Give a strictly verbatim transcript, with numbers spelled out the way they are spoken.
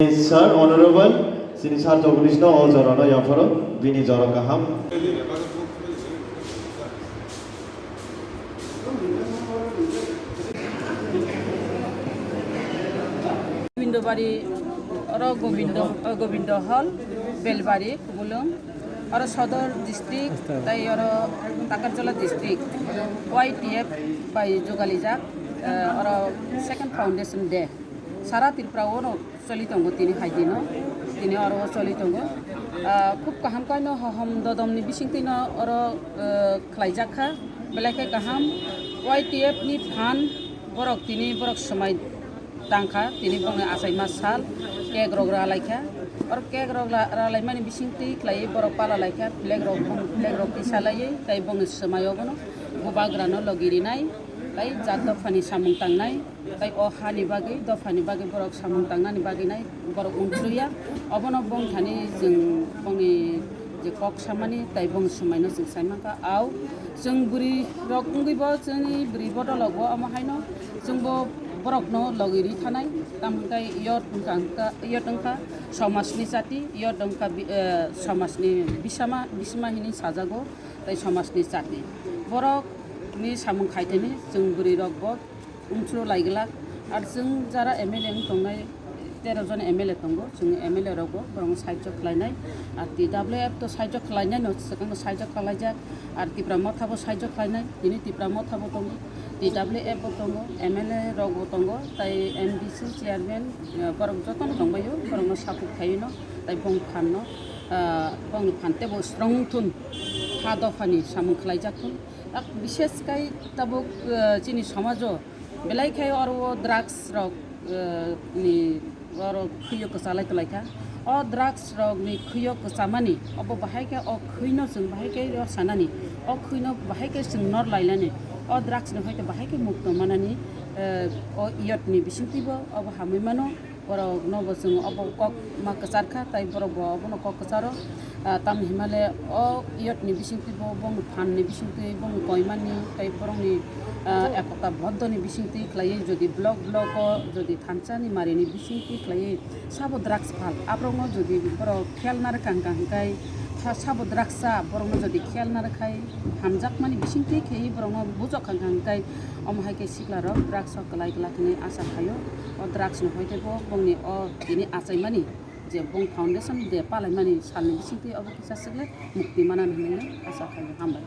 Sir, Honorable, chini Sir Jagadish no o jora no yapharo, bini jora kaham. Gobindobari, oro Gobindo, o Gobindo Hall, Belbari, Khumulwng, oro Sodor District, tai oro Takarjala District, Y T F bai jugalijak, eh, oro Second Foundation Day. Sara Tripura o no choli tongo tini hai dino, tini oro o choli tongo. Ah, khub kaham kaino hohom dodom ni bisingtwi no oro, eh, khlaijak kha, belai khe kaham. Y T F ni phan borok tini borok swmai tang kha, tini bongni achaima sal, cake rok ra lai kha. Oro cake rok ra, ra lai mani bisingtwi khlaiwi borok pala lai kha, flag rok, flag rok tisa laiwi, tai bongni swmai o bono bubagra no logi rinai, tai jat dophani samung tangnai. Tai o hani bagwi, dophani bagwi borok samung tangnani bagwi nai borok unsuriya. Obono bongthani chwng bongni je kok samani tai bong swmaino chwng sai mankha. Au chwng bwrwi rok wngwi bo chwngni bwrwi bodolok bo omo haino chwngbo borokno logi ri thanai. Tamo hwnkhe yot wngkha, yot wngkha somajni chati, yot wngkha bi-, eh, somajni bisama, bisima hinwi sajago, tai somajni chati. Borokni samung khaithani chwng bwrwi rok bo unsuro lai glak. Ar chwng jara M L A wng tongnai, tero jon M L A tongo, chwng M L A rokbo borokno sahajyo khlainai. Ar T W F to sahajyo khlainai no, swkang no sahajyo khlaijak. Ar Tipra Motha bo sahajyo khlainai, tini Tipra Motha bo tongo, T W F bo tongo, M L A rok bo tongo, tai M D C chairman, eh, borok jotono tongbaio, borokno support khaio no, tai bong phan no, ah, bongni phan tebo strong thun, ha dophani samung khlaijak thun. Ak bishes kai tabuk, eh, chini somajo belai khe oro o drugs rok, eh, ni oro khwio kwchalai tonglaikha. O drugs rok ni khwio kwchamani obo bahai khe o khwino chwng bahai khe rw sanani, o khwino bahai khe chwng nor lailani, o drugs ni hoite bahai khe mukto manani, eh, o iyot ni bisingtwi bo obo hamwi mano. Borok no bo chwng obo kok ma kwchar kha, tai borok bo obono kok kwcharo. Ah, tamni himale o iyot ni bisingtwi bo bongni phan ni bisingtwi bongni koimani tai borokni, ah, ekota boddo ni bisingtwi khlaiwi jodi block block o jodi thansa ni mari ni bisingtwi khlaiwi sabo drugs phal aborok no jodi borok khel narwkha hwnkha hwnkhe tha sabo drugs cha borok no jodi khel narwkhai hamjakmani bisingtwi khe borok no bujok hwnkha hwnkhe omo hai khe sikla rok drugs o kwlai glak hinwi acha khaio. O drugs ni hoite bo bongni o tini achaimani je bong foundation de palaimani salni bisingtwi obo kisa swkle mukti manani hinwi acha khaio. Hambai.